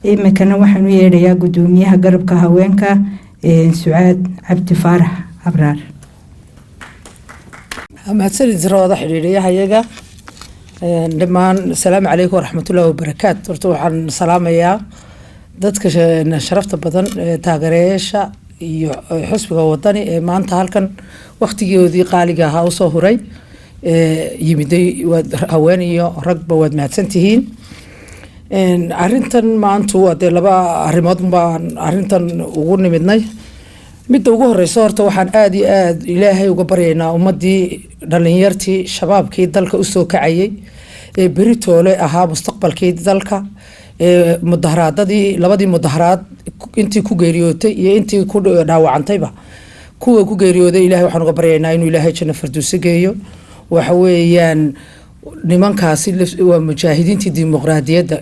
Iminkana waxaan u yeedhayaa gudoomiyaha garabka haweenka, Sucaad Cabdi Faarax Abraar. Mahadsanid Rooda. Xidhiidhiyahayaga dhammaan, asalaamu calaykum waraxmatullahi wabarakaatu. Horta waxaan salaamayaa dadka sharafta badan ee taageerayaasha iyo xusbiga Wadani ee maanta halkan waktigoodii qaaliga ahaa usoo huray yimiday. Waad haween iyo ragba waad mahadsantihiin. Arrintan maantu waa dee laba arrimood baan arrintan ugu nimidnay. Midda ugu horeysa, horta waxaan aada iyo aada Ilaahay uga baryaynaa ummadii, dhalinyartii, shabaabkii dalka usoo kacayay ee beritoole ahaa mustaqbalkii dalka, ee mudaharaadadii, labadii mudaharaad intii ku geeriyootay iyo intii ku dhaawacantayba. Kuwa ku geeriyooday Ilahay waxaan uga baryaynaa inuu Ilaahay janno farduuso geeyo. Waxa weeyaan nimankaasi waa mujaahidiintii dimuqraadiyadda,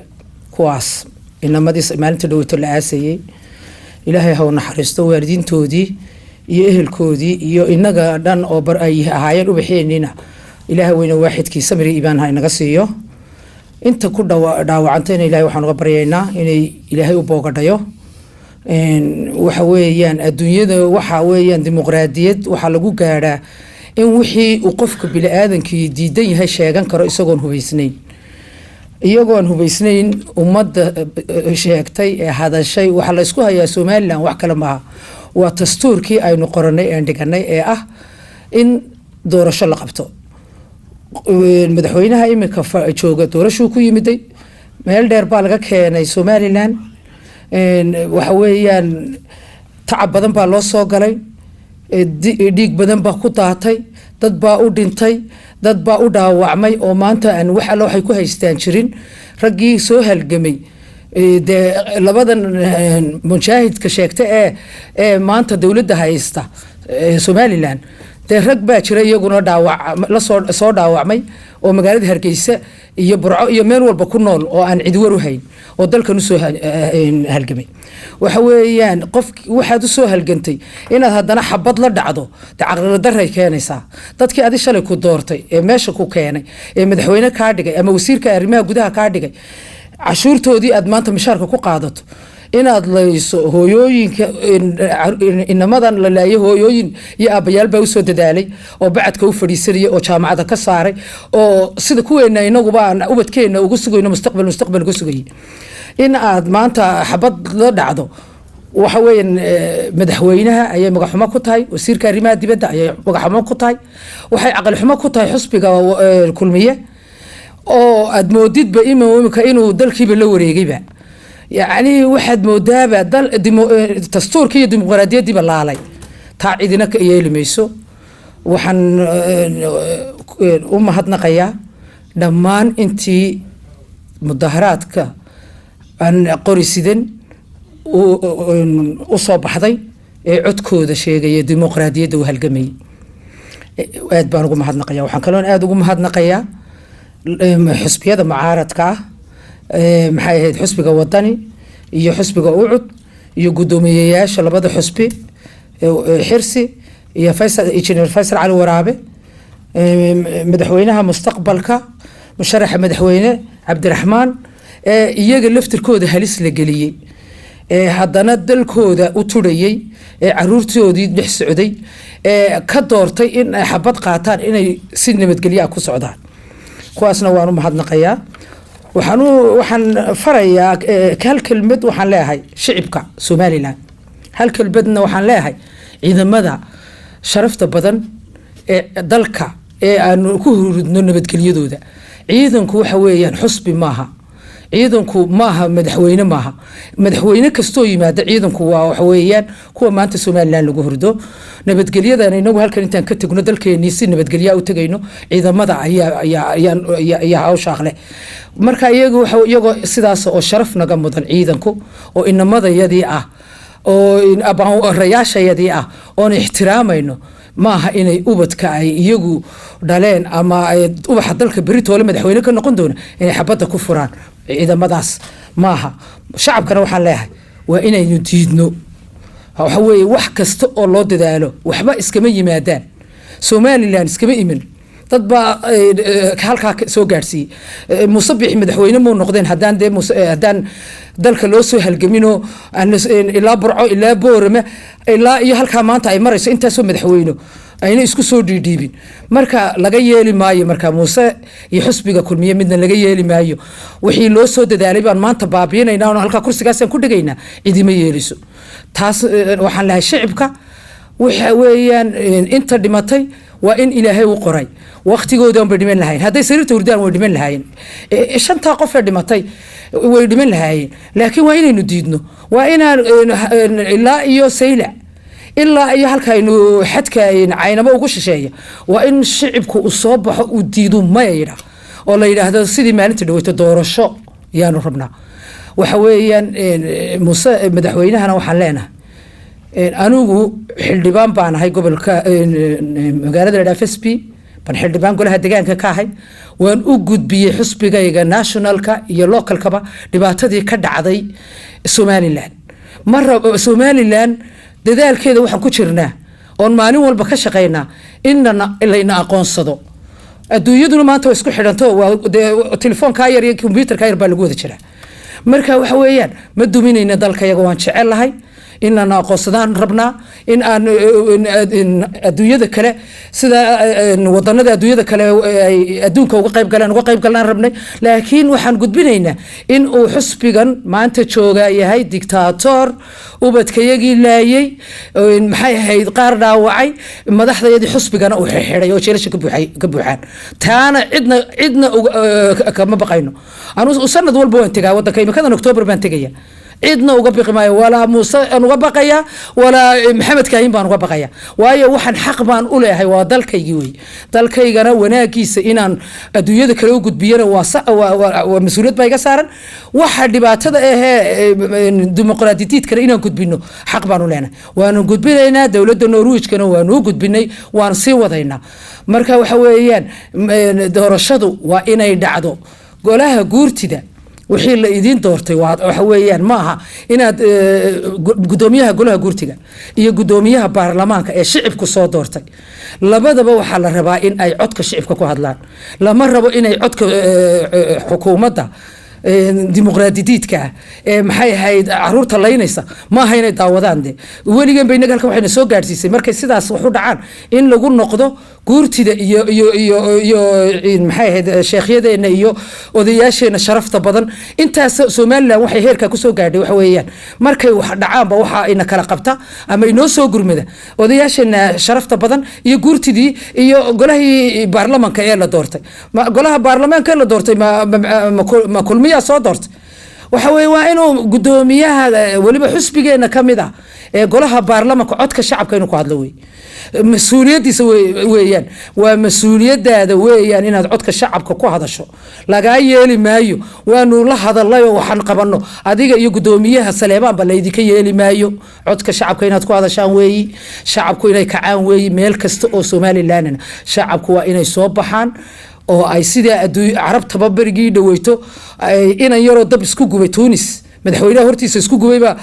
kuwaas inamadii maalinta dhaweyto la aasayey. Ilaahay ha u naxariisto waalidiintoodii iyo ehelkoodii iyo inaga dhan oo bar ay ahaayeen ubaxeenina. Ilaahay weyne waaxidkii samiri iimaan ha inaga siiyo. Inta ku dhaawacantayna Ilahay waxaan uga baryaynaa inay Ilaahay u boogadhayo. Waxa weeyaan adduunyada, waxa weeyaan dimuqraadiyad waxaa lagu gaadhaa in wixii uu qofka bini-aadankii diidan yahay sheegan karo isagoon hubaysnayn. Iyagoon hubaysnayn ummadda sheegtay ee hadashay. Waxaa la isku hayaa Somaliland wax kale maaha, waa dastuurkii aynu qoranay een dhiganay ee ah in doorasho la qabto. Madaxweynaha iminka jooga doorashuu ku yimiday. Meel dheer baa laga keenay Somaliland. Waxa weeyaan tacab badan baa loo soo galay, dhiig badan baa ku daatay, dad baa u dhintay, dad baa u dhaawacmay oo maanta aan wax alla waxay ku haystaan jirin. Raggii soo halgamay, dee labadan mujaahidka sheegta ee maanta dowladda haysta Somaliland, dee rag baa jira iyaguna dhaawac lasoo soo dhaawacmay oo magaalada Hargeysa iyo Burco iyo meel walba ku nool oo aan cid war u hayn oo dalkan usoo halgamay. Waxa weeyaan qof waxaad usoo halgantay inaad haddana xabad la dhacdo, dee caqlidaray keenaysaa. Dadkii adi shalay ku doortay ee meesha ku keenay ee madaxweyne kaa dhigay ama wasiirka arrimaha gudaha kaa dhigay, cashuurtoodii aad maanta mishaarka ku qaadato, inaad layso hooyooyinka. Inamadan la laayay hooyooyin iyo aabbayaal baa usoo dadaalay oo bacadka u fadhiisanayay oo jaamacada ka saaray oo sida kuweena inaguba aan ubadkeena ugu sugayno mustaqbal, mustaqbal uga sugayay, in aad maanta xabad la dhacdo. Waxa weeyaan madaxweynaha ayay magaxumo ku tahay, wasiirka arrimaha dibadda ayay magaxumo ku tahay, waxay caqli xumo ku tahay xusbiga Kulmiye oo aad moodidba imika inuu dalkiiba la wareegayba. Yacni waxaad moodaaba dal dastuurkii iyo dimuqraadiyaddiiba laalay. Taa cidina ka yeeli mayso. Waxaan u mahadnaqayaa dhammaan intii mudaharaadka aan qori sidan u soo baxday ee codkooda sheegaya, dimuqraadiyadda u halgamayay. Aad baan ugu mahadnaqaya. Waxaan kaloon aada ugu mahadnaqayaa xusbiyada mucaaradka ah, maxay ahayd, xusbiga Wadani iyo xusbiga UCID iyo guddoomiyeyaasha labada xusbi, Xirsi iyo Faysal, Injineer Faysal Cali Waraabe, madaxweynaha mustaqbalka, musharaxa madaxweyne Cabdiraxmaan, ee iyaga laftirkooda halis la geliyey ee haddana dalkooda u turayey, ee caruurtoodii dhex socday, ee ka doortay in ay xabad qaataan inay si nabadgelyaa ku socdaan. Kuwaasna waan u mahadnaqayaa. Waxaan farayaa hal kelmad. Waxaan leeyahay shicibka Somaliland hal kelmadna. Waxaan leeyahay ciidamada sharafta badan ee dalka ee aanu ku huridno nabadgelyadooda. Ciidanku waxa weeyaan xusbi maaha, ciidanku maaha madaxweyne, maaha madaxweyne kastoo yimaada. Ciidanku waa waxa weeyaan kuwa maanta Somaliland lagu hurdo nabadgelyadan. Inagu halkan intaan ka tegno dalkeenii si nabadgelya u tegayno, ciidamada ayaa hawshaaq leh. Marka iyagu iyagoo sidaas oo sharaf naga mudan ciidanku oo inamadayadii ah oo rayaashayadii ah oon ixtiraamayno, maaha inay ubadka ay iyagu dhaleen ama ay ubaxa dalka beritoole madaxweyne ka noqon doona inay xabadda ku furaan ciidamadaas maaha. Shacabkana waxaan leeyahay waa inaynu diidno. Waxa weeye wax kasta oo loo dadaalo waxba iskama yimaadaan. Somaliland iskama imin. Dad baa halkaa soo gaadhsiiyey. Muuse Biixi madaxweyne muu noqdeen haddaan dee haddaan dalka loo soo halgaminoo ilaa Burco, ilaa Boorame, ilaa iyo halkaa maanta ay marayso, intaasoo madaxweyno ayna isku soo dhiidhiibin. Marka laga yeeli maayo. Marka Muuse iyo xusbiga Kulmiye midna laga yeeli maayo. Wixii loo soo dadaalay baan maanta baabiinaynaa oo halkaa kursigaasaan ku dhigaynaa, cidima yeeliso taas. Waxaan lahay shicibka, waxa weeyaan inta dhimatay waa in Ilaahay u qoray, waktigoodan bay dhiman lahaayeen. Hadday sariirta hurdaan way dhiman lahaayeen. Shantaa qof ee dhimatay way dhiman lahaayeen, laakiin waa inaynu diidno. Waa inaan ilaa iyo Saylac, ilaa iyo halkaaynu xadka Caynabo ugu shisheeya, waa in shicibku uu soo baxo, uu diido, maya yidhaah, oo la yidhaahdo sidii maalinta dhaweyto, doorasho yaanu rabnaa. Waxa weeyaan Muuse madaxweynahana waxaan leenahay, anigu xildhibaan baan ahay gobolka, magaalada la dhaha Vestby baan xildhibaan golaha deegaanka ka ahay. Waan u gudbiyey xusbigayga nationalka iyo localkaba dhibaatadii ka dhacday Somaliland. Mar Somaliland dadaalkeeda waxaan ku jirnaa oon maalin walba ka shaqaynaa in layna aqoonsado. Adduunyaduna maanta waa isku xidhanto, waa dee telefoonkaa yar iyo computerkaa yar baa lagu wada jiraa. Marka waxa weeyaan ma duminayna dalkayaga, waan jecel lahay in lana aqoonsadaan rabnaa, in aan adduunyada kale sida wadanada adduunyada kale ay adduunka uga qayb galaan uga qayb galaan rabnay. Laakiin waxaan gudbinaynaa in uu xusbigan maanta jooga yahay dictator, ubadkayagii laayay, maxay ahayd, qaar dhaawacay, madaxdayadii xusbigana uu xirxiday oo jeelasha ka buuxaan. Taana cidna kama baqayno. Anu sanad walba waan tegaa wadanka, imikadan October baan tegaya. Cidna uga biqi maayo, walaa Muuse aan uga baqaya, walaa Maxamed Kaahin baan uga baqaya, waayo waxaan xaq baan u leeyahay, waa dalkaygii wey. Dalkaygana wanaagiisa inaan adduunyada kale u gudbiyana waa mas-uuliyad baa iga saaran. Waxa dhibaatada ahee dimuqraadidiidkana inaan gudbino xaq baan u leenahay, waanu gudbinaynaa. Dowladda Norwijkana waanu u gudbinay, waan sii wadaynaa. Marka waxa weeyaan doorashadu waa inay dhacdo. Golaha guurtida wixii la idiin doortay waxa weeyaan ma aha inaad gudoomiyaha golaha guurtiga iyo gudoomiyaha baarlamaanka ee shicibku soo doortay labadaba waxaa la rabaa in ay codka shicibka ku hadlaan. Lama rabo inay codka xukuumadda dimuqraadidiidka ah ee maxay ahayd caruurta laynaysa, ma aha inay daawadaan. De weligan ba inaga halkan waxayna soo gaadhsiisay markay sidaas wax u dhacaan in lagu noqdo guurtida iyo maxay ahayd sheekhyadeena iyo odayaasheena sharafta badan. Intaas Somaliland waxay heerkaa kusoo gaadhay waxa weeyaan markay wax dhacaanba waxaa ina kala qabta ama inoo soo gurmada odayaasheena sharafta badan iyo guurtidii iyo golahii baarlamanka ee la doortay. Golaha baarlamaanka ee la doortay ma Kulmiyaa soo doortay? Waxa weye waa inuu gudoomiyaha weliba xusbigeena ka mid ah ee golaha baarlamanka codka shacabka inuu ku hadlo wey mas-uuliyadiisa weeyaan. Waa mas-uuliyadaada weeyaan inaad codka shacabka ku hadasho. Lagaa yeeli maayo. Waanu la hadalay oo waxaan qabano adiga iyo gudoomiyaha Saleebaanba laydinka yeeli maayo. Codka shacabka inaad ku hadashaan weeyi, shacabku inay kacaan weeyi. Meel kasta oo Somalilandna shacabku waa inay soo baxaan oo ay sidaa adduun carabtaba berigii dhaweyto inan yaroo dab isku gubay Tunis, madaxweynaha hortiisa isku gubayba,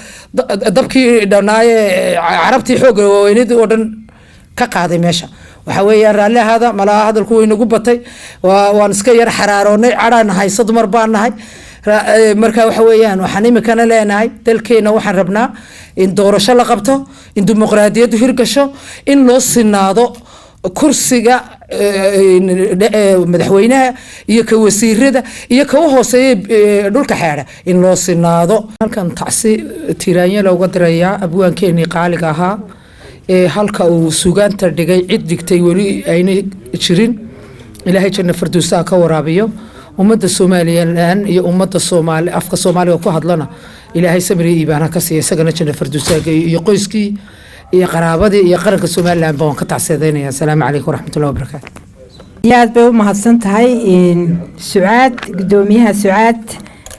dabkii dhanaaye carabtii xoogga waaweyned oo dhan ka qaaday meesha. Waxa weeyaan raalli ahaada, malaha hadalku waynagu batay, waan iska yar xaraaroonay, cadhaan hayso, dumar baan nahay. Marka waxa weeyaan waxaan imikana leenahay dalkeena waxaan rabnaa in doorasho la qabto, in dimuqraadiyaddu hirgasho, in loo sinaado kursiga madaxweynaha iyo ka wasiirada iyo ka u hooseeya dhulka xeedha, in loo sinaado. Halkan tacsi tiiraanya looga dirayaa abwaankeenii qaaliga ahaa ee halka uu sugaanta dhigay cid dhigtay weli aynay jirin. Ilaahay janna farduusaha ka waraabiyo. Ummadda Somaliland iyo ummadda Soomaali afka Soomaaliga ku hadlana Ilaahay samir iyo iibaana ka siiya, isagana janna farduusaha geeyo, iyo qoyskii iyo qaraabadii iyo qaranka Somaliland ba waan ka tacsiyadeynaya. Asalaamu calaykum waraxmatullahi wabarakaatu. Aad bay u mahadsan tahay Sucaad, gudoomiyaha Sucaad.